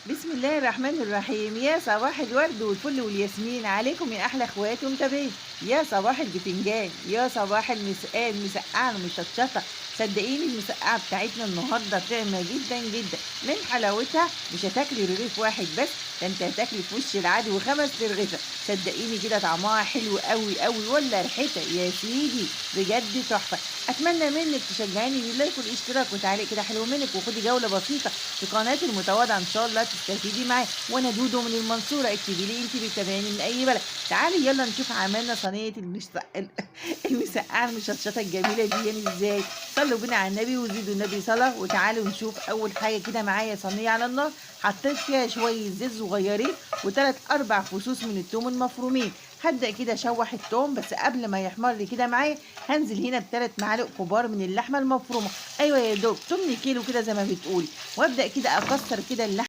بسم الله الرحمن الرحيم. يا صباح الورد والفل والياسمين عليكم يا احلى اخوات ومتابعين. يا صباح البتنجان، يا صباح المسقعه المشطشطه. صدقيني المسقعه بتاعتنا النهارده طعمه جدا جدا، من حلاوتها مش هتاكلي رغيف واحد بس، ده انت هتاكلي في وش العدو 5 رغيفه. صدقيني كده طعمها حلو قوي قوي، ولا ريحتها يا سيدي بجد تحفة. اتمنى منك تشجعيني بال like والاشتراك وتعليق كده حلو منك، وخدي جولة بسيطة في قناتي المتواضعة ان شاء الله تستفيدي معايا. وانا دودو من المنصوره، اكتبي لي انت بتتابعيني من اي بلد. تعالي يلا نشوف عملنا صينية المسقعه المشطشطه الجميلة دي يعني ازاي. صلوا بينا على النبي وزيدوا النبي صلاة، وتعالوا نشوف. اول حاجة كده معايا صينية على النار، حطيت فيها شوية زيت صغيرين وثلاث اربع فصوص من التوم المفرومين. هبدا كده اشوح التوم، بس قبل ما يحمر لي كده معايا هنزل هنا ب3 معالق كبار من اللحمة المفرومه. ايوه يا دوب 8 كيلو كده زي ما بتقولي. وابدا كده اكسر كده اللحمة